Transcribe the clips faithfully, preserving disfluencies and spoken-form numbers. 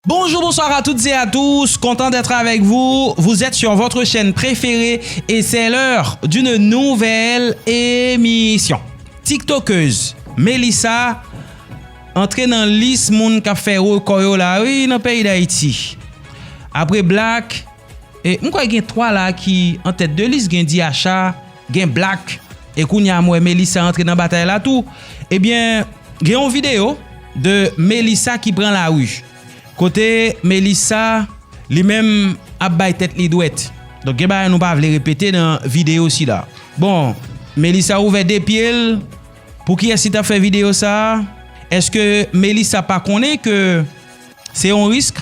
Bonjour, bonsoir à toutes et à tous, content d'être avec vous. Vous êtes sur votre chaîne préférée et c'est l'heure d'une nouvelle émission. TikTokeuse Melissa antre nan lis moun k ap fè rekò yo la wi nan peyi Dayiti. Apre Black, e m kwè gen twa la ki an tèt de lis, gen D H A, gen Black, e kounye a m wè Melissa antre nan batay la tou. Ebyen, gen yon videyo de Melissa ki pran lari. Kote Melissa, li menm, ap bay tèt li dwèt. Donk, gen bagay nou pa vle repete nan videyo sila. Bon, Melissa ouvè de pye l. Pou kiyès li t ap fè videyo sa a? Èske Melissa pa konnen ke se yon risk?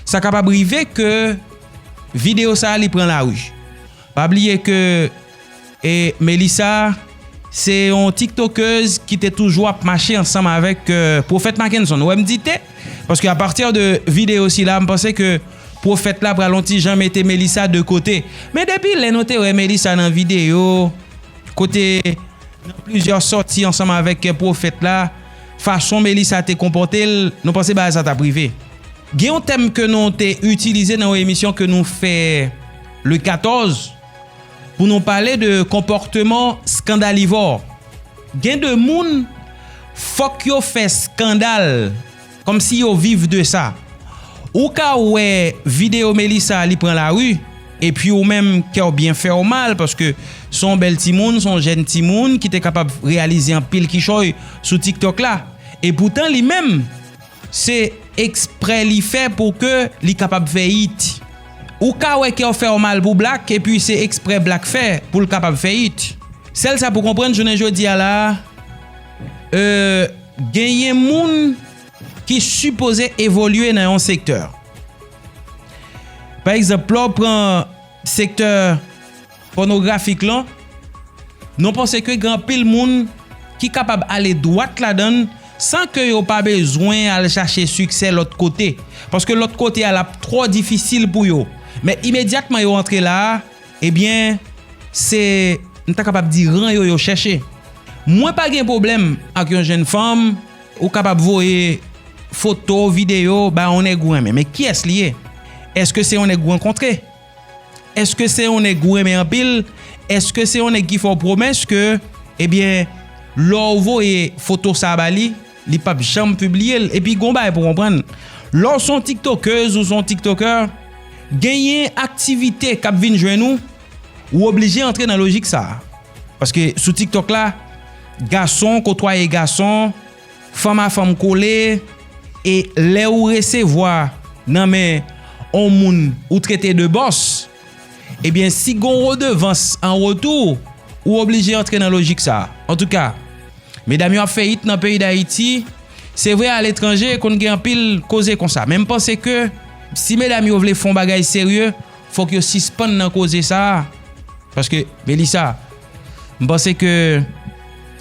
Sa kapab rive ke videyo sa a li pran lari. Pa bliye ke e Melissa, se yon tiktokèz ki te toujou ap mache ansanm avèk, euh, Pwofèt Mackenson. Ou wè m di te? Paske apati de videyo sila, m panse ke Pwofèt la pral yon ti jan mete Melissa de kote. Men depi lè nou te wè Melissa nan videyo, kote nan plizyè sòti ansanm avèk Pwofèt la, fason Melissa te konpòte l, nou panse bagay sa t ap rive. Gen yon tèm ke nou te itilize nan yon emisyon ke nou fè le katòz, pou nou pale de konpòteman skandalivò. Gen de moun, fòk yo fè skandal, kòmsi yo viv de sa. Ou ka wè videyo Melissa li pran lari, epi ou menm kè w byen fè w mal, paske se yon bèl timoun, se yon jèn timoun ki te kapab reyalize anpil kichòy sou TikTok la. E poutan li menm, se eksprè li fè pou ke li kapab fè it. Ou ka wè kè w fè w mal pou Black, epi se eksprè Black fè pou l kapab fè it. Sèl sa pou konprann, jounen jodi a la, euh, genyen moun ki sipoze evolye nan yon sektè. Pa egzanp, lè w pran sektè pònografik lan, nou panse ke gen anpil moun ki kapab ale dwat ladan l san ke yo pa bezwen al chache siksè lòt kote. Paske lòt kote a l ap twò difisil pou yo. Men imedyatman yo antre la a, ebyen, se, m ta kapab di ran yo yo chèche. Mwen pa gen pwoblèm ak yon jèn fanm, ou kapab voye foto, videyo, bay yon nèg ou renmen. Men kiyès li ye? Èske se yon nèg ou rankontre? Èske se yon nèg ou renmen anpil? Èske se yon nèg ki fè w pwomès ke, ebyen, lè w voye foto sa a ba li, li p ap janm pibliye l? Epi gon bagay pou konprann. Lè w se yon tiktokèz ou se yon tiktokè, genyen aktivite k ap vin jwenn ou, ou oblije antre nan lojik sa a. Paske sou TikTok la, gason kotwaye gason, fanm a fanm kole, e lè ou resevwa nan men on moun ou trete de bòs, ebyen, si gon redevans an retou, ou oblije antre nan lojik sa a. Antouka, medam yo ap fè it nan peyi Dayiti, se vre aletranje konn gen anpil koze konsa. Men m panse ke si medam yo vle fè yon bagay serye, fòk yo sispann nan koze sa a. Paske, Melissa, m panse ke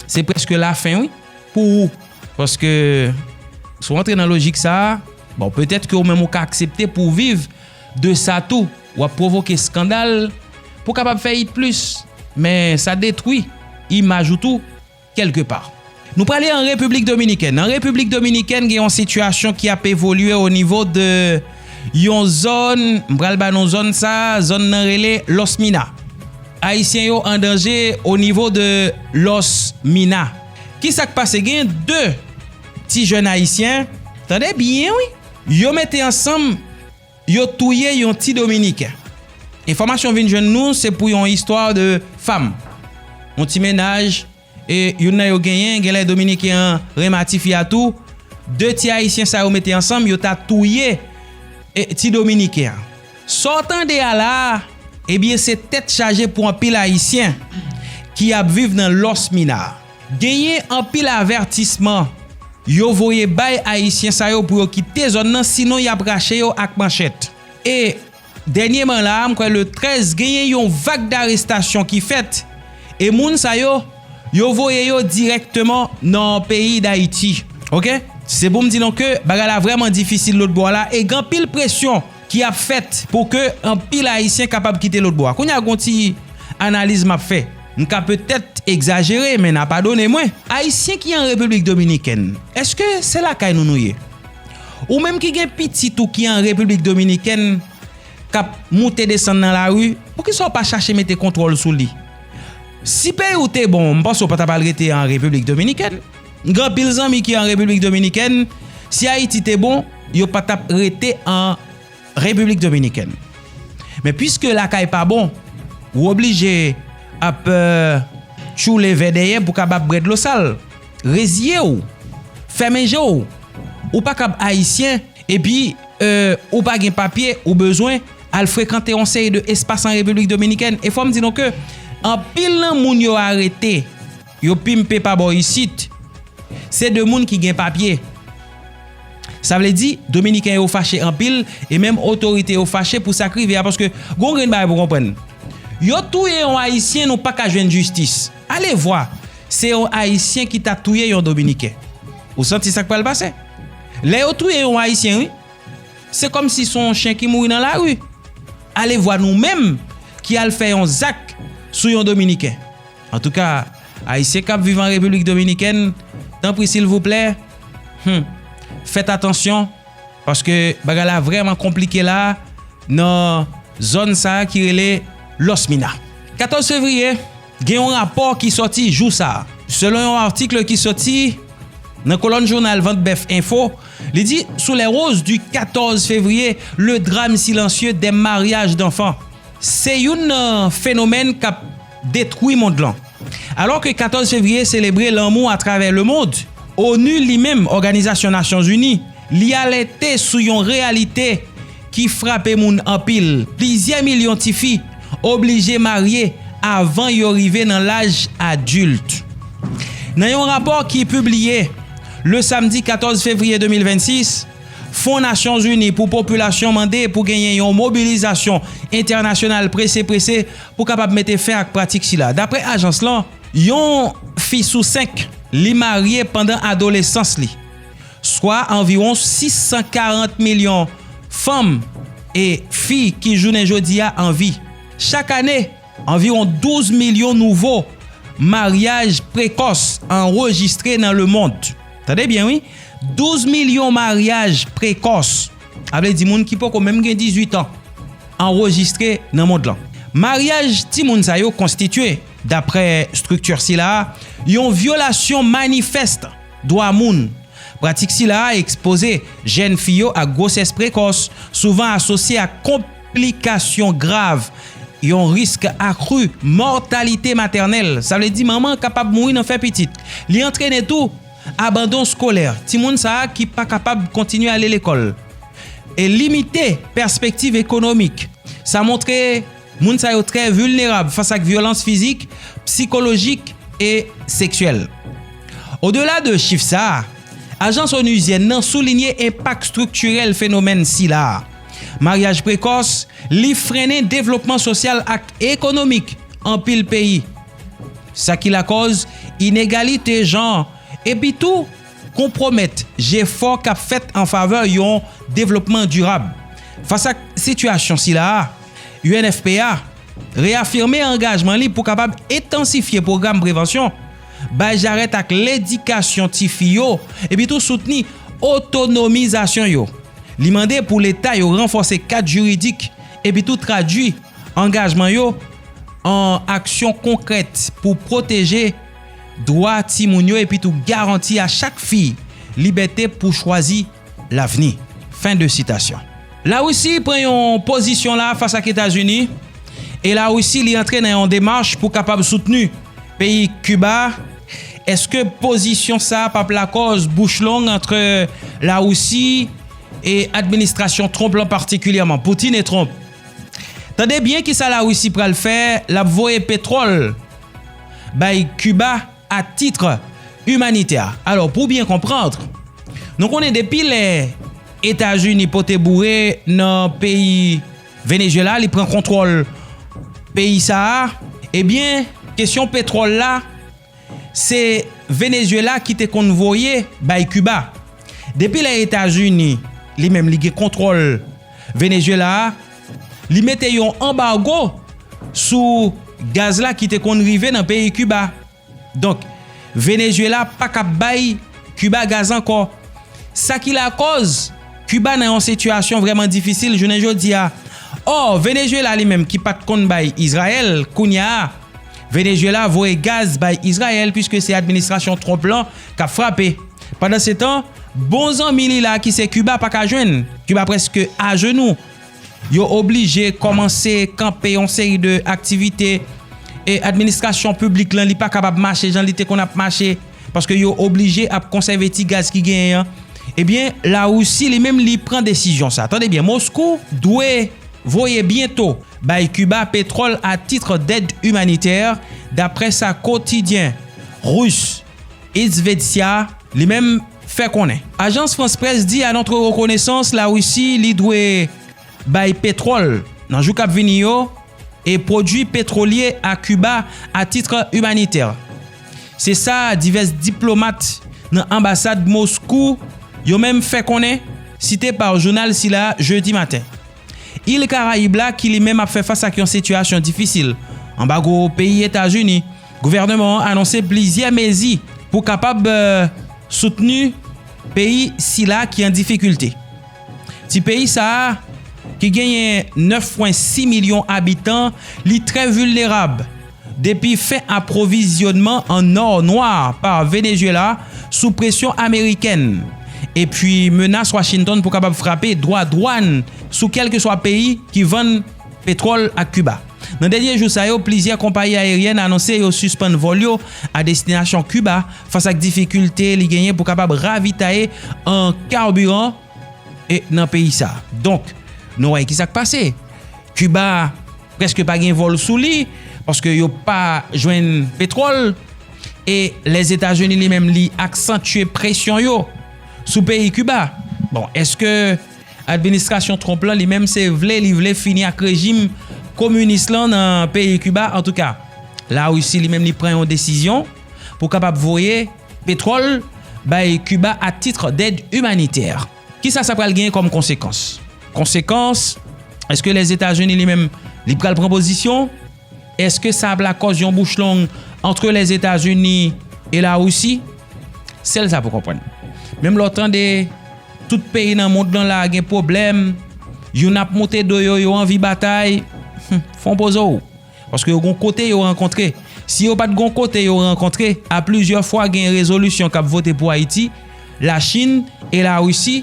se prèske lafen, wi, pou ou. Paske, si w antre nan lojik sa a, bon, petèt ke ou menm ou ka aksepte pou w viv de sa tou. W ap pwovoke eskandal pou w kapab fè it plis. Men sa detwi imaj ou tou, kèlke pa. Nou prale an Repiblik Dominikèn. An Repiblik Dominikèn, gen yon sitiyasyon ki ap evolye o nivo de yon zòn, m pral ba non zòn sa, zòn nan rele Los Mina. Ayisyen yo an danje o nivo de Los Mina. Kisa k pase? Gen de ti jèn ayisyen, tande byen wi, yo mete ansanm, yo touye yon ti dominiken. Enfòmasyon vin jwenn nou, se pou yon istwa de fam. Yon ti mennaj, e youn nan yo genyen, genlè dominiken an renmen tifi a tou. De ti ayisyen sa yo mete ansanm, yo ta touye, e, ti dominiken an. Sa w tande a la a, ebyen, se tèt chaje pou anpil ayisyen ki ap viv nan Los Mina. Genyen anpil avètisman yo voye bay ayisyen sa yo pou yo kite zòn nan, sinon y ap rache yo ak manchèt. E dènyèman la a, m kwè le trèz, genyen yon vag darestasyon ki fèt. E moun sa yo, yo voye yo dirèkteman nan peyi Dayiti. Oke? Se pou m di nou ke bagay la vrèman difisil lòtbò a la e gen anpil presyon ki ap fèt pou ke anpil ayisyen kapab kite lòtbò a. Kounye a, gon ti analiz m ap fè. M ka petèt egzajere, men n a padone mwen. Ayisyen ki an Repiblik Dominikèn, èske se lakay nou nou ye? Ou menm ki gen pitit ou ki an Repiblik Dominikèn, k ap moute desann nan lari, poukisa w pa chache mete kontwòl sou li? Si peyi w te bon, m panse w pa t ap al rete an Repiblik Dominikèn. M gen anpil zanmi ki an Repiblik Dominikèn. Si Ayiti te bon, yo pa t ap rete an Repiblik Dominikèn. Men piske lakay pa bon, ou oblije ap, euh, tchoule vè dèyè pou kapab bwè dlo sal. Reziye w. Fèmen je w. Ou pa kab ayisyen, epi, euh, ou pa gen papye, ou bezwen al frekante yon seri de espas an Repiblik Dominikèn. E fò m di nou ke anpil nan moun yo arete, yo pimpe pa bò isit, se de moun ki gen papye. Sa vle di, Dominiken yo fache anpil, e menm otorite yo fache pou sa k rive a, paske gon grenn bagay pou konprann. Yo touye yon Ayisyen, nou pa ka jwenn jistis. Alevwa, se yon Ayisyen ki ta touye yon Dominiken. Ou santi sa k pral pase? Lè yo touye yon Ayisyen, wi, se kòmsi se yon chen ki mouri nan lari. Alevwa nou menm ki al fè yon zak sou yon Dominiken. Antouka, Ayisyen k ap viv an Repiblik Dominikèn, tanpri silvouplè, hmm, fèt atansyon, paske bagay la vrèman konplike la, nan zòn sa a ki rele Lòsmina. Katòz fevriye, gen yon rapò ki sòti jou sa a. Selon yon atik ki sòti nan kolòn jounal Vant Bèf Enfo, li di, sous les roses du quatorze février, le drame silencieux des mariages d'enfants. Se youn nan fenomèn k ap detwi mond lan. Alò ke katòz fevriye selebre lanmou atravè lemond, ONU li menm, Òganizasyon Nasyon Ini, li alète sou yon reyalite ki frape moun anpil. Plizyè milyon tifi oblije marye avan yo rive nan laj adilt. Nan yon rapò ki pibliye le samdi katòz fevriye de mil vennsis, Fon Nasyon Ini pou Popilasyon mande pou genyen yon mobilizasyon entènasyonal prese prese pou kapab mete fen ak pratik sila. Daprè ajans lan, yon fi sou senk li marye pandan adolesans li, swa anviwon sis san karant milyon fanm e fi ki jounen jodi a an vi. Chak ane, anviwon douz milyon nouvo maryaj prekòs anrejistre nan lemond. Tande byen, wi, douz milyon maryaj prekòs, sa vle di moun ki poko menm gen dizuit an, anrejistre nan mond lan. Maryaj timoun sa yo konstitye, daprè estrikti sila a, yon vyolasyon manifès dwa moun. Pratik sila a ekspoze jèn fi yo ak gwosès prekòs, souvan asosye ak konplikasyon grav, yon risk akri mòtalite matènèl, sa vle di manman kapab mouri nan fè pitit. Li antrene tou abandon eskolè, timoun sa a ki pa kapab kontinye ale lekòl, e limite pèspektiv ekonomik. Sa montre moun sa yo trè vilnerab fas ak vyolans fizik, sikolojik e seksyèl. Odela de chif sa a, ajans onuzyèn nan soulinye enpak estriktirèl fenomèn sila a. Maryaj prekòs, li frennen devlopman sosyal ak ekonomik anpil peyi. Sa ki lakòz inegalite jan, epi tou konpwomèt jefò k ap fèt an favè yon devlopman dirab. Fas ak sitiyasyon sila a, U N F P A reyafime angajman li pou kapab entansifye pwogram prevansyon, bay jarèt ak ledikasyon tifi yo, epi tou soutni otonomizasyon yo. Li mande pou Leta yo ranfòse kad jiridik, epi tou tradui angajman yo an aksyon konkrèt pou pwoteje dwa timoun yo, epi tou garanti a chak fi libète pou chwazi lavni. Fen de sitasyon. Larisi pran yon pozisyon la fas ak Etazini, e Larisi li antre nan yon demach pou kapab soutni peyi Kiba. Èske pozisyon sa a p ap lakòz bouch long antre Larisi e administrasyon Trump lan, patikilyèman Putin e Trump? Tande byen kisa Larisi pral fè, l ap voye petwòl bay Kiba a tit imanitè. Alò, pou byen konprann, nou konnen depi lè Etazini pote boure nan peyi Venezuela, li pran kontwòl peyi sa a, ebyen, kesyon petwòl la, se Venezuela ki te konn voye bay Kiba. Depi lè Etazini, li menm, li gen kontwòl Venezuela a, li mete yon anbago sou gaz la ki te konn rive nan peyi Kiba. Donk, Venezuela pa kab bay Kiba gaz ankò. Sa ki lakòz Kiba nan yon sitiyasyon vrèman difisil jounen jodi a. Ò, Venezuela li menm ki pa t konn bay Izrayèl, kounye a, Venezuela voye gaz bay Izrayèl, piske se administrasyon Trump lan k ap frape. Pandansetan, bon zanmi li la ki se Kiba pa ka jwenn. Kiba prèske ajenou. Yo oblije kòmanse kanpe yon seri de aktivite, e administrasyon piblik lan li pa kapab mache jan li te konn ap mache, paske yo oblije ap konsève ti gaz ki genyen an. Ebyen, Larisi li menm li pran desizyon sa. Tande byen, Moskou dwe voye byento bay Kiba petwòl a tit dèd imanitè, daprè sa kotidyen ris Izvestia li menm fè konnen. Ajans Frans Près di: à notre reconnaissance, Larisi li dwe bay petwòl nan jou k ap vini yo e pwodui petwolye a Kiba a tit imanitè. Se sa divès diplomat nan anbasad Moskou yo menm fè konnen, site pa jounal sila jedi maten. Il Karayib la ki li menm ap fè fas ak yon sitiyasyon difisil. Anbago peyi Etazini, gouvènman an anonse plizyè mezi pou kapab, euh, soutni peyi sila ki an difikilte. Ti peyi sa a, ki genyen nèf pwen sis milyon abitan, li trè vilnerab depi fen apwovizyònman an nò nwa pa Venezuela sou presyon amerikèn, epi menas Washington pou kapab frape dwa dwàn sou kèlkeswa peyi ki vann petwòl ak Kiba. Nan dènye jou sa yo, plizyè konpayi ayeryèn anonse yo sispann vòl yo a destinasyon Kiba fas ak difikilte li genyen pou kapab ravitaye an kabiran e nan peyi sa. Donk, nou wè ki sa k pase. Kiba prèske pa gen vòl sou li, paske yo pa jwenn petwòl, e Lèzetazini li menm li aksantye presyon yo sou peyi Kiba. Bon, èske administrasyon Trump lan li menm se vle, li vle fini ak rejim kominis lan nan peyi Kiba? Antouka, Larisi li menm li pran yon desizyon pou kapab voye petwòl bay Kiba a tit dèd imanitè. Kisa sa pral genyen kòm konsekans? Konsekans, èske Lèzetazini li menm li pral pran pozisyon? Èske sa ap lakòz yon bouch long antre Lèzetazini e Larisi? Sèl sa pou konprann. Menm lè w tande tout peyi nan mond lan la gen pwoblèm, youn ap moute do yo, yo anvi batay, hmm, fè w poze w. Paske yo gon kote yo rankontre. Si yo pa t gon kote yo rankontre, a plizyè fwa gen rezolisyon k ap vote pou Ayiti, Lachin e Larisi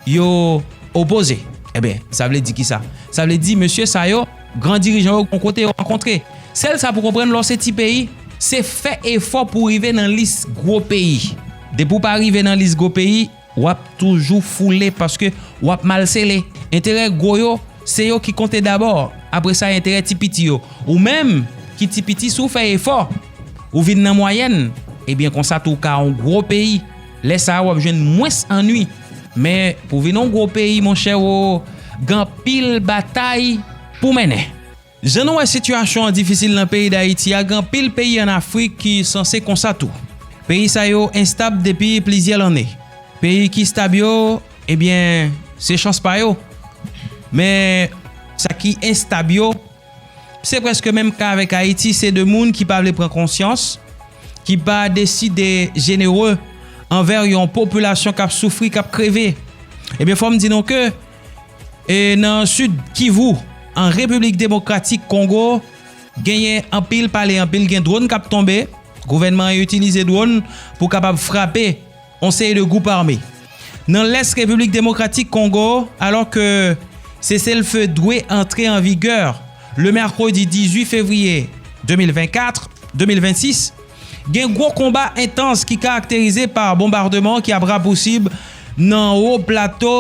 yo opoze. Ebyen, sa vle di kisa? Sa vle di mesye sa yo, gran dirijan yo gon kote yo rankontre. Sèl sa pou konprann, lè w se ti peyi, se fè efò pou w rive nan lis gwo peyi. Depi w pa rive nan lis gwo peyi, w ap toujou foule paske w ap mal sele. Enterè gwo yo, se yo ki konte dabò. Apre sa, enterè ti piti yo. Ou menm ki ti piti, si w fè efò, ou vin nan mwayèn, ebyen konsa tou w ka yon gwo peyi. Lè sa a, w ap jwenn mwens annwi. Men pou w vin yon gwo peyi, monchè, w gen anpil batay pou w mennen. Jan nou wè sitiyasyon an difisil nan peyi Dayiti a, gen anpil peyi ann Afrik ki sanse konsa tou. Peyi sa yo enstab depi plizyè lannen. Peyi ki stab yo, ebyen, se chans pa yo. Men sa ki enstab yo, se prèske menm ka avèk Ayiti, se de moun ki pa vle pran konsyans, ki pa deside jenere anvè yon popilasyon k ap soufri, k ap kreve. Ebyen, fò m di nou ke, e nan sid Kivu, an Repiblik Demokratik Kongo, genyen anpil pale, anpil gen dwòn k ap tonbe. Gouvènman an itilize dwòn pou kapab frape yon seri de gwoup ame. Nan lès Repiblik Demokratik Kongo, alò ke seselfe dwe antre an vigè le mèkredi dizuit fevriye de mil vennkat, de mil vennsis, gen gwo konba entans ki karakterize pa bonbadman ki ap rapousib nan wo plato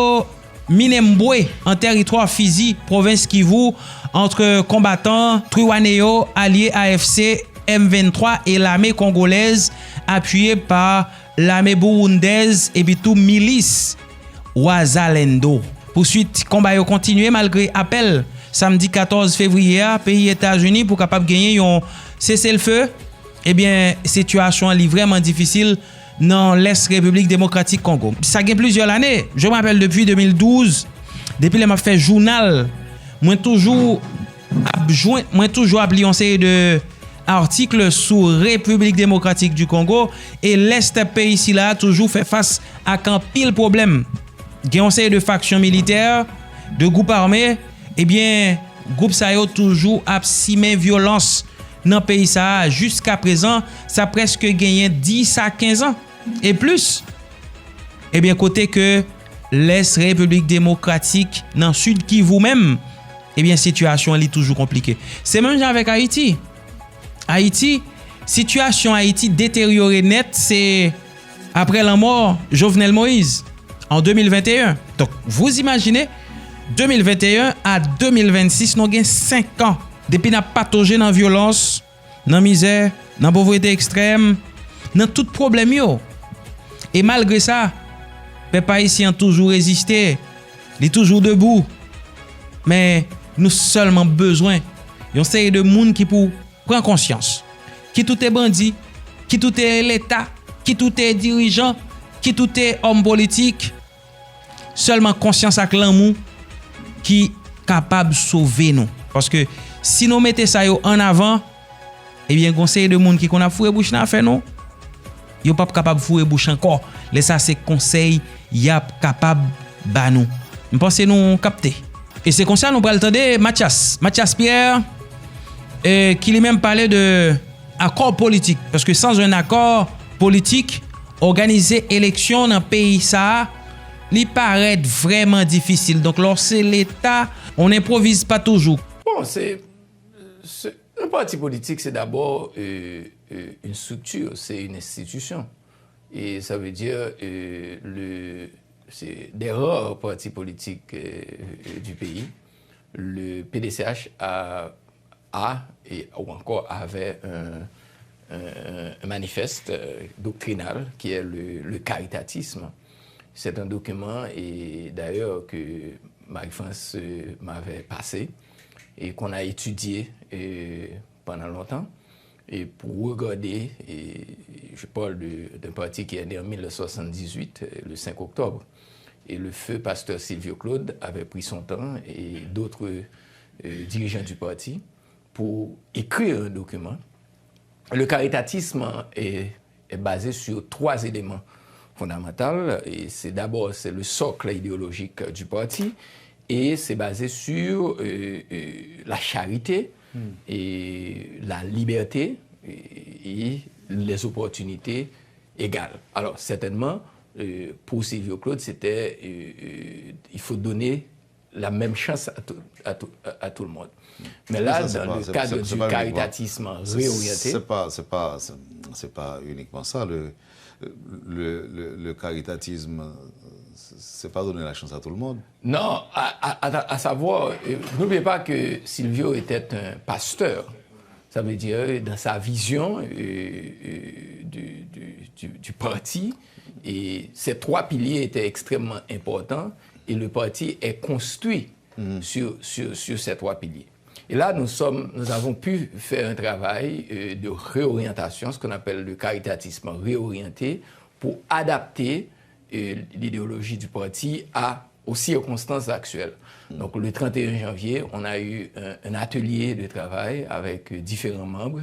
Minembwe, an tèritwa Fizi, pwovens Kivu, ant konbatan Twirwaneho alye A F C M venntwa e lame kongolèz apiye pa lame burundèz epi tou milis Wazalendo. Pouswit konba yo kontinye malgre apèl samdi katòz fevriye a peyi Etazini pou kapab genyen yon seselfe. Ebyen, sitiyasyon an li vrèman difisil nan lès Repiblik Demokratik Kongo. Sa gen plizyè lane, je me rappelle depuis de mil douz, depi lè m ap fè jounal, mwen toujou ap jwenn, mwen toujou ap li yon seri de atik sou Repiblik Demokratik di Kongo, e lès peyi sila a toujou fè fas ak anpil pwoblèm. Gen yon seri de faksyon militè, de gwoup ame, ebyen, gwoup sa yo toujou ap simen vyolans nan peyi sa a. Jiska prezan, sa prèske genyen dis a kenz an e plis. Ebyen, kote ke lès Repiblik Demokratik nan Sid Kivu menm, ebyen, sitiyasyon an li toujou konplike. Se menm jan avèk Ayiti. Ayiti, sitiyasyon Ayiti deteryore nèt, se aprè lanmò Jovenel Moïse an de mil venteyen. Donk, vous imaginez, de mil venteyen a de mil vennsis, nou gen senk an depi n ap patoje nan vyolans, nan mizè, nan povrete ekstrèm, nan tout pwoblèm yo. E malgre sa, pèp ayisyen an toujou reziste, li toujou debou. Men nou sèlman bezwen yon seri de moun ki pou pran konsyans. Kit ou te bandi, kit ou te Leta, kit ou te dirijan, kit ou te òm politik, sèlman konsyans ak lanmou ki kapab sove nou. Paske si nou mete sa yo an avan, ebyen, gon seri de moun ki konn ap foure bouch nan afè nou, yo p ap kapab foure bouch ankò. Lè sa, se konsèy y ap kapab ba nou. M panse nou kapte. E se konsa nou pral tande Mathias, Mathias Pierre, eh, ki li menm pale de akò politik. Paske sans un accord politique, òganize eleksyon nan peyi sa a, li parèt vrèman difisil. Donk, lè w se Leta, on n'improvise pas toujours. Bon, c'est, c'est- un parti politique, c'est d'abord euh, euh, une structure, c'est une institution. Et ça veut dire euh, le, c'est des rares partis politiques euh, euh, du pays. Le P D C H a, a et, ou encore avait un, un, un manifeste euh, doctrinal qui est le, le caritatisme. C'est un document, et d'ailleurs, que Marie-France euh, m'avait passé et qu'on a étudié euh, pendant longtemps et pour regarder, et je parle de- d'un parti qui est né en mille neuf cent soixante-dix-huit, euh, le cinq octobre, et le feu pasteur Sylvio Claude avait pris son temps et d'autres euh, dirigeants du parti pour écrire un document. Le caritatisme est, est basé sur trois éléments fondamentaux. Et c'est d'abord, c'est le socle idéologique du parti et c'est basé sur euh, euh, la charité et la liberté et, et les opportunités égales. Alors, certainement, euh, pour Sylvio Claude, c'était euh, euh, il faut donner la même chance à tout, à tout, à, à tout le monde. Mais là, dans le cadre du caritatisme réorienté, c'est pas, c'est pas, c'est pas uniquement ça. Le, le, le, le caritatisme, c'est pas donner la chance à tout le monde. Non, à, à, à, à savoir, euh, n'oubliez pas que Sylvio était un pasteur. Ça veut dire, euh, dans sa vision euh, euh, du, du, du, du parti, et ces trois piliers étaient extrêmement importants, et le parti est construit sur, sur, sur ces trois piliers. Et là, nous, sommes, nous avons pu faire un travail euh, de réorientation, ce qu'on appelle le caritatisme réorienté, pour adapter euh, l'idéologie du parti à, aux circonstances actuelles. Donc le trente et un janvier, on a eu un, un atelier de travail avec euh, différents membres.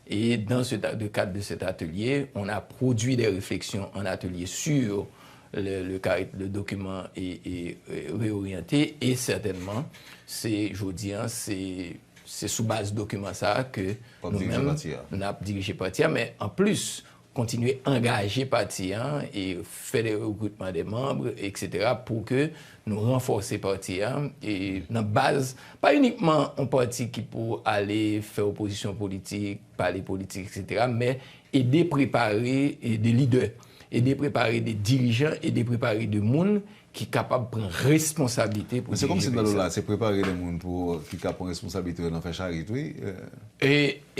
Et dans ce ta- le cadre de cet atelier, on a produit des réflexions en atelier sur le, le, cari- le document et, et, euh, réorienté. Et certainement, c'est, je dis, hein, c'est c'est sous base document ça que W ap dirije nou-menm, pati a. N ap dirije pati a, men an plis, kontinye angaje pati an e fè de rekritman de manm, etsetera, pou ke nou ranfòse pati an e nan baz, pa inikman yon pati ki pou ale fè opozisyon politik, pale politik, etsetera, men ede prepare e de lidè, ede prepare de dirijan, ede prepare de moun ki kapab pran responsablite pou Men se kòm si dirije nan peyi lo sa. La, se prepare de moun pou ki ka pran responsablite yo nan fè charit, wi. euh. E,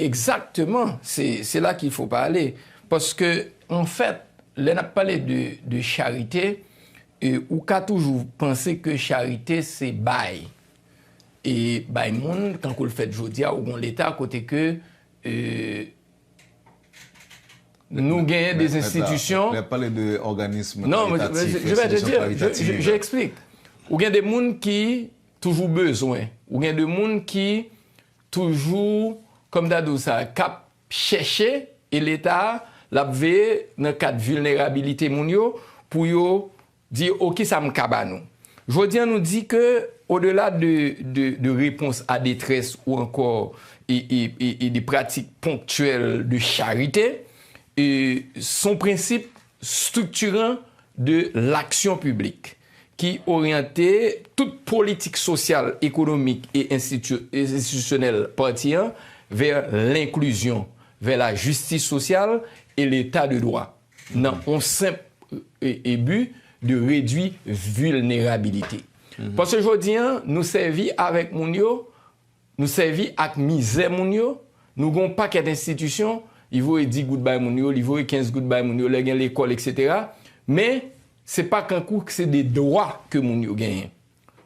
egzakteman, se, se la qu'il faut parler. Paske, anfèt, lè n ap pale de, de charite, e, ou ka toujou panse ke charite se bay. E bay moun, tankou l fèt jodi a, ou gon leta kote ke, e, nou genyen de enstitisyon. Lè pale de òganism Non, mais karitatif, je, je vais te enstitisyon dire, je, karitatif. je, je explique. Ou gen de moun ki toujou bezwen. Ou gen de moun ki toujou, kòm ta di w sa, k ap chèche, e leta l ap veye nan kad vilnerabilite moun yo pou yo Di, o, kisa m ka ba nou? Jodi a, nou di ke, odela de, de, de repons a detrès ou ankò e, e, e, e de pratik ponktyèl de charite, e, son prensip striktiran de laksyon piblik ki oryante tout politik sosyal, ekonomik e enstiti-, enstitisyonèl pati an vè lenklizyon, vè lajistis sosyal e leta de dwa, nan yon senp e, e bi de redui vilnerabilite. Paske jodi a, nou sèvi avèk moun yo, nou sèvi ak mizè moun yo, nou gen yon pakèt enstitisyon, li voye dis goud bay moun yo, li voye kenz goud bay moun yo, lè gen lekòl, etsetera. Men, se pa kankou se de dwa ke moun yo genyen.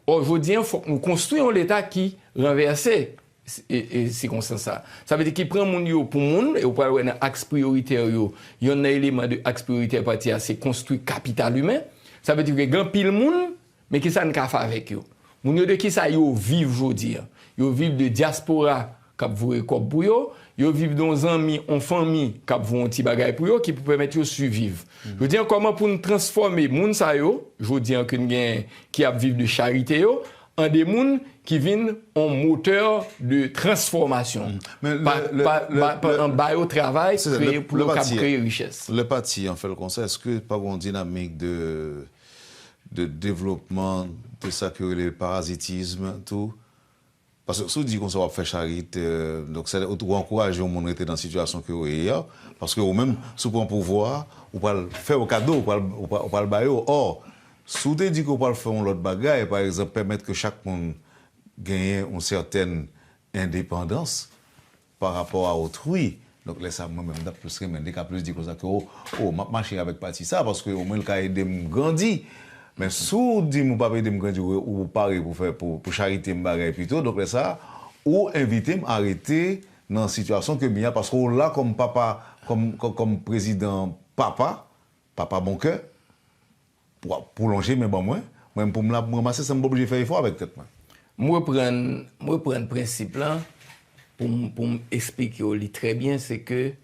Ò, jodi a, fòk nou konstwi yon leta ki ranvèse e, e, sikonstans sa. Sa vle di ki pran moun yo pou moun, e ou pral wè nan aks priyoritè yo, yonn nan eleman de aks priyoritè pati a, se konstwi kapital imen. Sa vle di ke gen anpil moun, men kisa n ka fè avèk yo? Moun yo de kisa yo viv jodi a? Yo viv de dyaspora k ap voye kòb pou yo, yo viv de yon zanmi, yon fanmi k ap voye yon ti bagay pou yo, ki pou pèmèt yo siviv. Jodi a, kòman pou n transfòme moun sa yo, jodi a ke n gen, ki ap viv de charite yo, an de moun ki vin yon motè de transfòmasyon. Pa, pa, pa, pa, an ba yo travay, kreye, pou yo kab kreye richès. Lè pati an fè l konsa, èske pa gen yon dinamik de, de devlopman de sa ki rele parazitizm tou? Paske si w di konsa w ap fè charite, donk se ou ankouraje yon moun rete nan sitiyasyon ke w ye a, paske ou menm, si w pran pouvwa a, ou pral fè yo kado, ou pral, ou pral, ou pral ba yo. Ò, si w te di ke w pral fè yon lòt bagay, pa egzanp, pèmèt ke chak moun genyen yon sètèn endepandans pa rapò a otrui, donk lè sa a, mwen menm, m t ap plis renmen, m te ka plis di konsa ke, o, o, m ap mache avèk pati sa, paske omwen l ka ede m grandi. Men si w di m ou p ap ede m grandi, ou, ou pare pou fè, pou, pou charite m bagay pito, donk lè sa a, ou envite m a rete nan sitiyasyon ke m ye a, paske w la kòm papa, kòm, kòm, kòm prezidan papa, papa bon kè, pou, pou lonje men ban mwen, mwen pou m la, pou m ranmase sa, m oblije fè efò avèk tèt mwen. M reprann, m reprann prensip lan pou m, pou m eksplike w li trè byen, se ke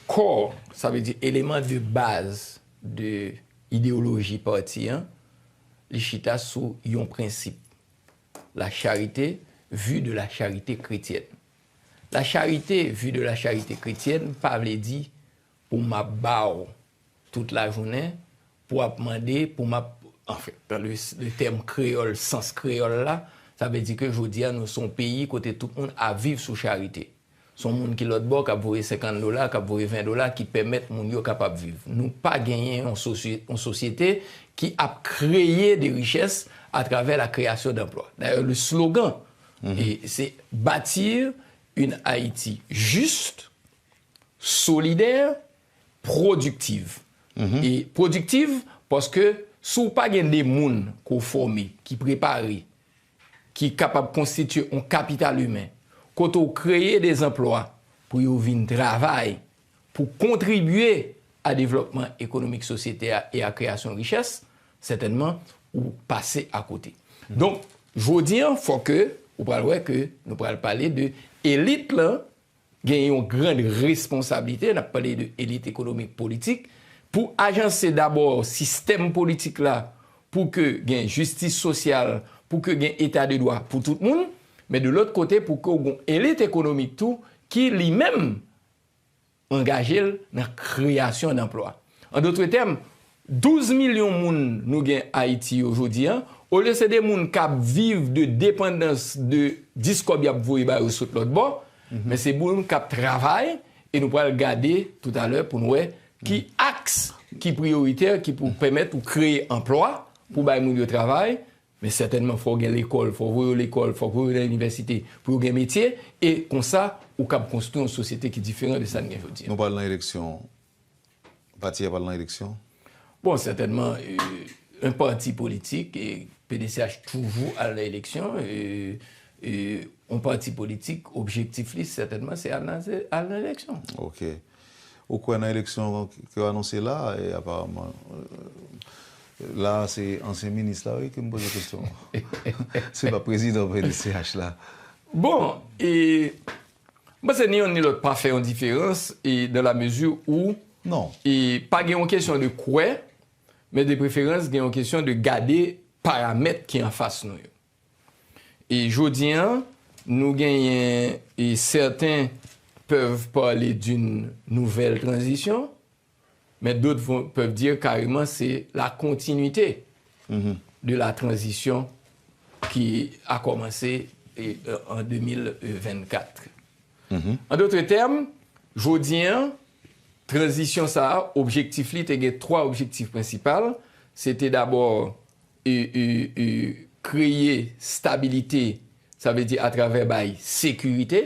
kò, sa vle di eleman de baz de ideyoloji pati an, li chita sou yon prensip. La charité vue de la charité chrétienne. La charité vue de la charité chrétienne pa vle di pou m ap ba w tout lajounen, pou w ap mande, pou m ap, anfen, dans le, le terme créole, sans kreyòl la, sa vle di ke jodi a nou se yon peyi kote tout moun ap viv sou charite. Se yon moun ki lòt bò k ap voye senkant dola, k ap voye ven dola, ki pèmèt moun yo kapab viv. Nou pa genyen yon sosye-, yon sosyete ki ap kreye de richès atravè la création d'emplois. D'ailleurs, le slogan, e, se bâtir une Haïti juste, solidaire, productive. E productive, paske si w pa gen de moun ke w fòme, ki prepare, ki kapab konstitye yon kapital imen, kote w kreye de zanplwa pou yo vin travay, pou kontribye a devlòpman ekonomik sosyete a e a kreyasyon richès, sètènman, ou pase akote. Donk, jodi a, fò ke ou pral wè ke nou pral pale de elit lan gen yon gran responsablite, n ap pale de elit ekonomik politik, pou ajanse dabò sistèm politik la, pou ke gen jistis sosyal, pou ke gen eta de dwa pou tout moun, men de lòt kote, pou ke w gen yon elit ekonomik tou ki li menm angaje l nan kreyasyon danplwa. An dòt tèm, douz milyon moun nou gen Ayiti yo jodi a, olye se de moun k ap viv de depandans de dis kòb y ap voye ba yo sot lòt bò, men se moun k ap travay, e nou pral gade toutalè pou n wè ki aks ki priyoritè, ki pou pèmèt ou kreye anplwa pou bay moun yo travay, men sètènman fò w gen lekòl, fò w voye yo lekòl, fò w voye yo nan inivèsite pou yo gen metye, e konsa ou kab konstwi yon sosyete ki diferan de sa n gen jodi a. Nou pral nan eleksyon. Pati a pral nan eleksyon? Bon, sètènman, euh, un parti politik, e P D C H toujou al nan eleksyon, e, e yon pati politik, objektif li, sètènman, se al nan, al nan eleksyon. Ok. Ou kwè nan eleksyon ke yo anonse la, e aparaman, euh, la, se ansyen minis la, wi, ke m poze kesyon. Se pa prezidan P D C H la. Bon, e, m panse ni yonn ni lòt pa fè yon diferans, e dans la mesure où, non, e pa gen yon kesyon de kwè, Men de preferans, gen yon kesyon de gade paramèt ki anfas nou yo. E jodi a, nou genyen, e certains peuvent parler d'une nouvelle transition, mais d'autres vont, peuvent dire carrément c'est la continuité de la transition qui a commencé, e, euh, en deux mille vingt-quatre. En d'autres termes, jodi a, tranzisyon sa a, objektif li te gen twa objektif prensipal. Se te dabò, e, e, e, kreye stabilite, sa vle di atravè bay sekirite,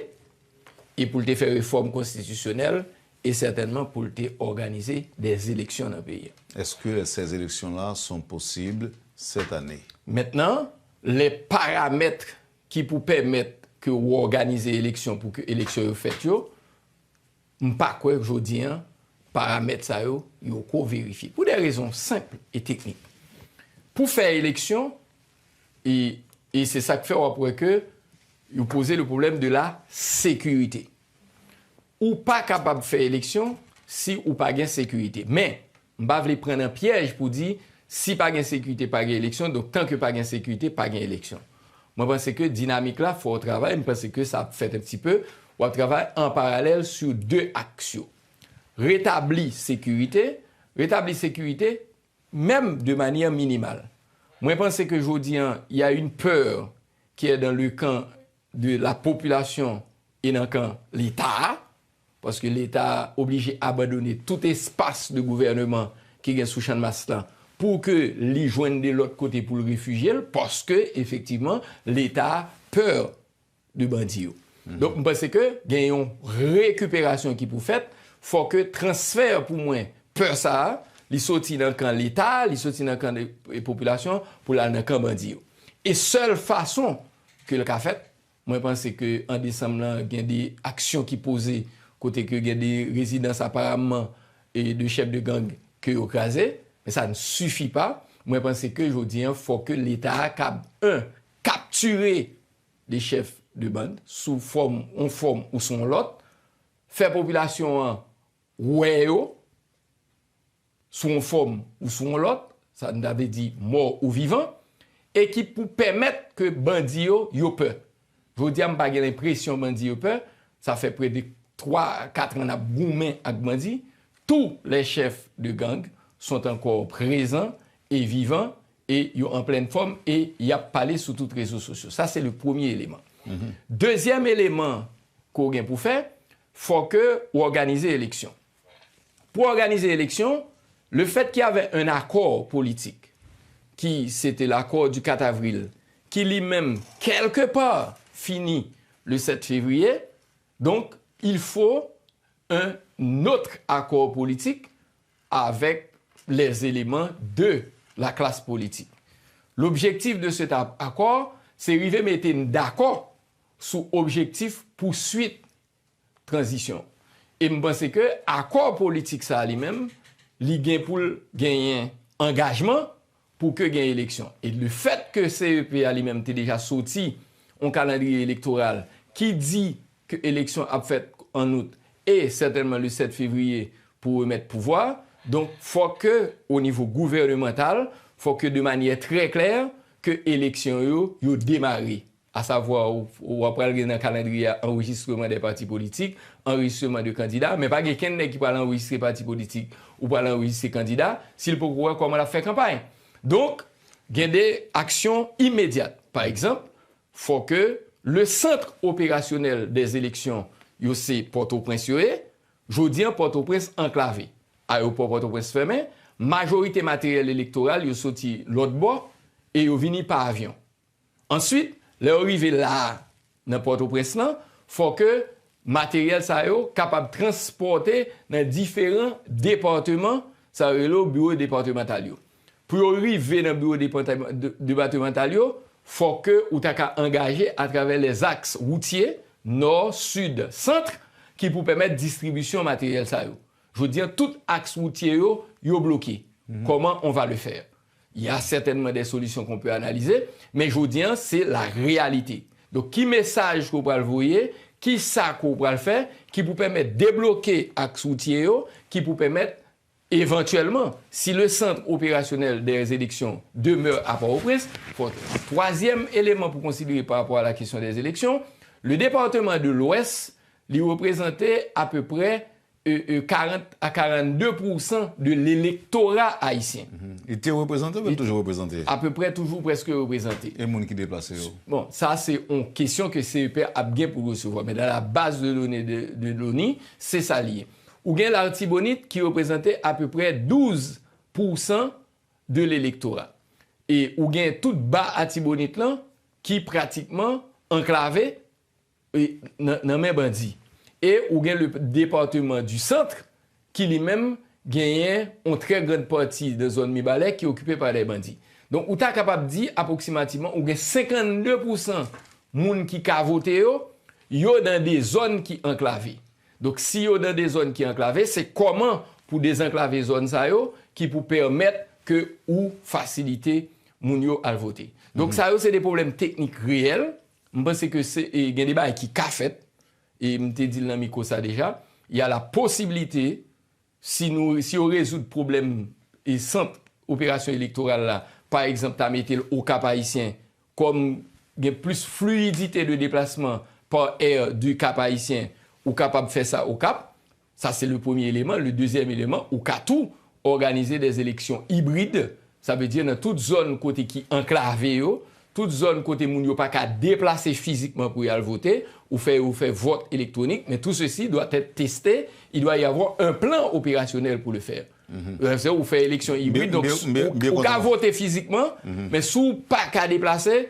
e pou l te fè refòm konstitisyonèl, e sètènman pou l te òganize des élections nan peyi a. Est-ce que ces élections-là sont possibles cette année? Maintenant, les paramètres ki pou pèmèt ke w òganize eleksyon pou ke eleksyon yo fèt yo, m pa kwè jodi a paramèt sa yo, yo ko verifye. Pou de rezon senp e teknik. Pou fè eleksyon, e, e se sa k fè w ap wè ke yo poze le problème de la sécurité. Ou pa kapab fè eleksyon si ou pa gen sekirite. Men, m pa vle pran nan pyèj pou di, si pa gen sekirite, pa gen eleksyon, donk tanke pa gen sekirite, pa gen eleksyon. Mwen panse ke dinamik la, fò w travay, m panse ke sa ap fèt un petit peu, w ap travay an paralèl sou de aks yo. Retabli sekirite, retabli sekirite, menm de manyè minimal. Mwen panse ke jodi a, il y a une peur qui est dans le camp de la population e nan kan Leta a, paske Leta a oblije abandone tout espas de gouvèneman ki gen sou Channmas lan pou ke li jwenn de lòt kote pou l refijye l, paske efektivman Leta a pè de bandi yo. Donk, m panse ke gen yon rekiperasyon ki pou fèt, fò ke transfè pou mwen pè sa a, li soti nan kan Leta, li soti nan kan de, e, popilasyon, pou l al nan kan bandi yo. E sèl fason ke l ka fèt, mwen panse ke an desanm lan, gen de aksyon ki poze, kote ke gen de rezidans aparamman, e, de chèf de gang ke yo kraze, men sa ne sifi pa. Mwen panse ke jodi a, fò ke Leta a kab, un, kaptire de chèf de band sou fòm, yon fòm ou sou yon lòt, fè popilasyon an wè yo sou yon fòm ou sou yon lòt, sa n ta vle di mò ou vivan, e ki pou pèmèt ke bandi yo, yo pè. Jodi a, m pa gen lenpresyon bandi yo pè, sa fè prè de twa, kat an n ap goumen ak bandi, tous les chefs de gang sont encore présents et vivants, e yo an plèn fòm, e y ap pale sou tout rezo sosyo. Sa, se le premye eleman. Dezyèm eleman ke w gen pou fè, fò ke w òganize eleksyon. Pou òganize eleksyon, le fait qu'il y avait un accord politique, ki se te l'accord du quatre avril, ki li menm, quelque part, fini le sept février, donc il faut un autre accord politique avec les éléments de la classe politique. L'objectif de cet a- accord, se rive mete n dakò sou objektif pouswit tranzisyon. E m panse ke akò politik sa a li menm, li gen pou l genyen angajman pou ke gen eleksyon. E le fèt ke C E P a li menm te deja soti yon kalandriye elektoral ki di ke eleksyon ap fèt an out e sètènman le sept février pou remèt pouvwa, donk fò ke o nivo gouvènemantal, fò ke de manyè trè klè ke eleksyon yo, yo demare. Asavwa, ou, ou pral gen nan kalandriye a anrejistreman de pati politik, anrejistreman de kandida, men pa gen kenn nèg ki pral anrejistre pati politik ou pral anrejistre kandida si l poko wè kòman l ap fè kanpay. Donk, gen de aksyon imedyat. Pa egzanp, fò ke le centre opérationnel des élections, yo se Pòtoprens yo ye, jodi a Pòtoprens anklave. Ayewopò Pòtoprens fèmen, majorite materyèl elektoral yo soti lòt bò e yo vini pa avyon. Answit, lè yo rive la a, nan Pòtoprens lan, fò ke materyèl sa yo kapab transpòte nan diferan depatman, sa yo rele yo biwo depatmantal yo. Pou yo rive nan biwo depatman- de- depatmantal yo, fò ke ou ta ka angaje atravè les axes routiers nò, sid, sant, ki pou pèmèt distribisyon materyèl sa yo. Jodi a, tout aks woutye yo, yo bloke. Comment on va le faire? Il y a certainement des solutions qu'on peut analyser, men jodi a, se la réalité. Donk, ki mesaj ke w pral voye, ki sa ke w pral fè, ki pou pèmèt debloke aks woutye yo, ki pou pèmèt Éventuellement, si le centre opérationnel des élections demeure à Port-au-Prince, fò twazyèm eleman pou konsidere pa rapò a la kesyon dè eleksyon, le département de l'Ouest, li reprezante apeprè e, e, karant a karannde pousan de lelektora ayisyen. Li te reprezante oubyen l toujou reprezante? Apeprè toujou prèske reprezante. E moun ki deplase yo? Bon, sa se yon kesyon ke C E P ap gen pou l resevwa. Men dans la base de données de, de l'ONI, se sa li ye. Ou gen Latibonit ki reprezante apeprè douz pousan de lelektora. E ou gen tout Ba Latibonit lan ki pratikman anklave e, nan, nan men bandi. E ou gen le département du Centre ki li menm genyen yon trè grand pati de zòn Mibalè ki okipe pa dè bandi. Donk, ou ta kapab di apwoksimativman ou gen senkannde pousan moun ki ka vote yo, yo nan de zòn ki anklave. Donk, si yo nan de zòn ki anklave, se kòman pou dezanklave zòn sa yo ki pou pèmèt ke ou fasilite moun yo al vote. Donk, sa yo se de pwoblèm teknik reyèl. M panse ke se, e, gen de bagay ki ka fèt, e m te di l nan mikwo sa deja, y a la posibilite, si nou, si yo rezoud pwoblèm e sant operasyon elektoral la, pa egzanp, ta mete l Okap Ayisyen, kòm gen plis fluidité de déplacement par air du Cap Haïtien, ou kapab fè sa Okap, sa se le premye eleman. Le dezyèm eleman, ou ka tou òganize dè eleksyon ibrid, sa vle di nan tout zòn kote ki anklave yo, tout zòn kote moun yo pa ka deplase fizikman pou y al vote, ou fè yo fè vòt elektwonik, men tout ceci doit être testé, il doit y avoir un plan opérationnel pour le faire. Ou fè eleksyon ibrid, donk ou ka vote fizikman, men si w pa ka deplase,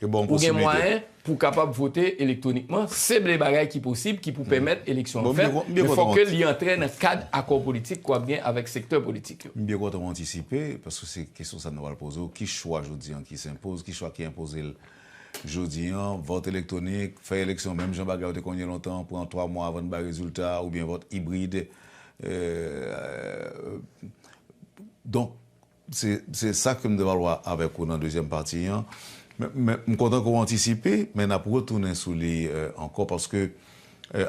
ou gen mwayen pou w kapab vote elektwonikman. Se de bagay ki posib, ki pou pèmèt eleksyon an fèt, men fòk ke li antre nan kad akò politik ke w ap gen avèk sektè politik yo. M byen kontan w antisipe, paske se kesyon sa nou pral poze w. Ki chwa jodi an ki senpoze, ki chwa ki enpoze l jodi an? Vòt elektwonik, fè eleksyon menm jan bagay yo te konn ye lontan, pran twa mwa avan n bay rezilta, oubyen vòt ibrid? Donk, se, se sa ke m te pral wè avèk ou nan dezyèm pati an. Men, men, m kontan ke w antisipe, men n ap retounen sou li ankò, paske,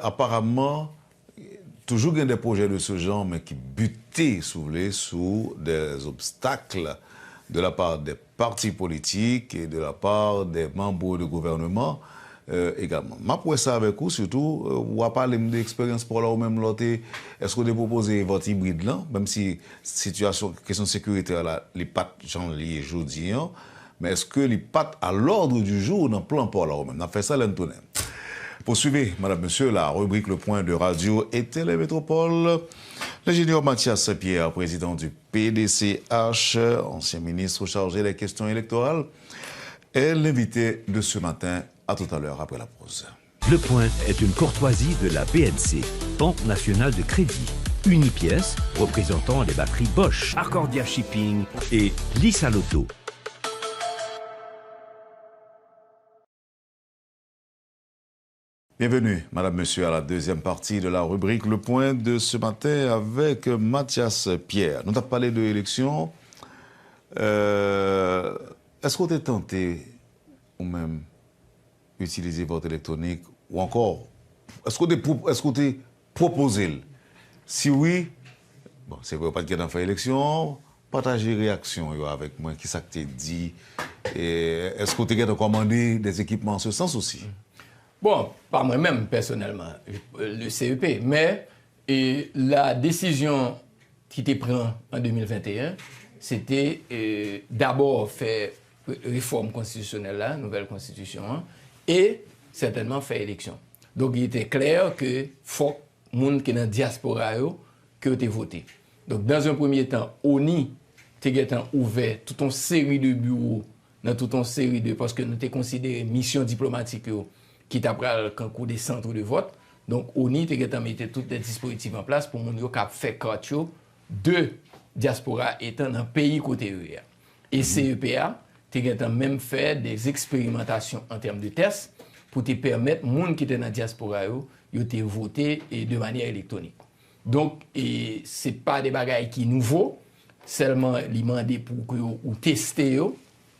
aparamman, toujou gen de pwojè de se jan, men ki bite, si w vle, sou de obstak de la part des partis politiques et de la part des membres de gouvernement egalman. M ap wè sa avèk ou, sitou, w a pale m de eksperyans pa w la, ou menm lè w te, èske w te pwopoze vòt ibrid lan, menm si sitiyasyon, kesyon sekirite a la, li pa t jan l ye jodi an, men èske li pa t à l'ordre du jour nan plan pa w la ou menm? N ap fè sa lè n tounen. Pour suivre, madame, monsieur, la rubrique Le Point de Radio et Télé Métropole, l'ingénieur Mathias Pierre, président du P D C H, ancien ministre chargé des questions électorales, est l'invité de ce matin. À tout à l'heure après la pause. Le Point est une courtoisie de la B N C, Banque Nationale de Crédit, Unipièce, représentant les batteries Bosch, Accordia Shipping et Lisa Lotto. Bienvenue, madame, monsieur, à la deuxième partie de la rubrique Le Point de ce matin avec Mathias Pierre. Nou t ap pale de eleksyon. Euh, èske w te tante ou menm itilize vòt elektwonik ou ankò, èske w te pwo-, èske w te pwopoze l? Si wi, bon, se vre w pa t gentan fè eleksyon an, pataje reyaksyon w yo avèk mwen, kisa k te di, e èske w te gentan kòmande des équipements en ce sens aussi? Bon, pa mwen menm pèsonèlman, le C E P, men e la desizyon ki te pran an de mil venteyen, se te e, dabò fè re-, refòm konstitisyonèl la, nouvèl konstitisyon an, e sètènman fè eleksyon. Donk, il était clair ke fòk moun ki nan dyaspora yo, ke yo te vote. Donk, dans un premier temps, ONI te gentan ouvè tout yon seri de biwo nan tout yon seri de, paske nou te konsidere misyon diplomatik yo ki ta pral kankou de centre de vote. Donk, ONI te gentan mete tout de dispozitif an plas pou moun yo ka fè kat yo de dyaspora etan nan peyi kote yo ye a. E C E P A te gentan menm fè de eksperimantasyon an tèm de tès pou te pèmèt moun ki te nan dyaspora yo, yo te vote e de manyè elektwonik. Donk, e se pa de bagay ki nouvo, sèlman li mande pou ke ou teste yo,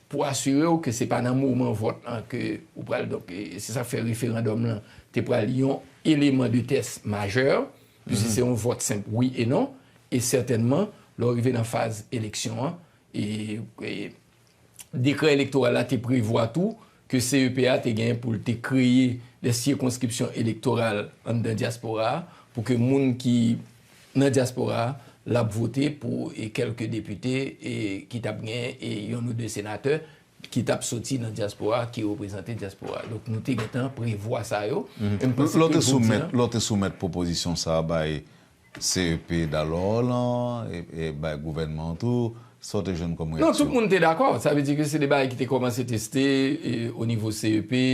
pou asire w ke se pa nan moman vòt lan ke ou pral, donk, e se sa k fè referandòm lan te pral yon eleman de tès majè, piske se yon vòt senp wi e non, E sètènman, lè w rive nan faz eleksyon an, e, e dekrè elektoral la te prevwa tou ke C E P a te gen pou l te kreye de sikonskripsyon elektoral anndan dyaspora a, pou ke moun ki nan dyaspora a, l ap vote pou e kèlke depite e ki t ap gen e youn ou de senatè ki t ap soti nan dyaspora a, ki reprezante dyaspora a. Donk, nou te gentan prevwa sa yo. E m panse ke jodi a, Lè w te soumèt pwopozisyon sa a bay C E P Dalò lan, e, e bay gouvènman an tou, sa w te jwenn kòm reyaksyon? Non, tout moun te dakò. Sa vle di ke se de bagay ki te kòmanse teste e, o nivo C E P.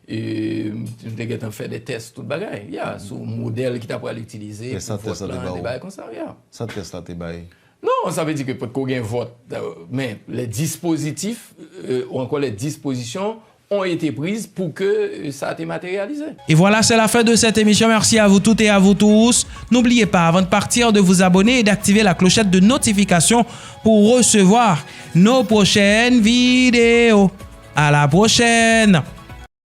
E, nou te gentan fè de tès, tout bagay, ya, sou modèl ki ta pral itilize pou vòt lan, de bagay konsa, ya. Sa tès la te bay? Non, sa vle di ke potko gen vòt, euh, men les dispositifs euh, ou encore les dispositions ont été prises pour que euh, ça te matérialisé. Et voilà, c'est la fin de cette émission. Merci à vous toutes et à vous tous. N'oubliez pas, avant de partir, de vous abonner et d'activer la clochette de notification pour recevoir nos prochaines vidéos. À la prochaine!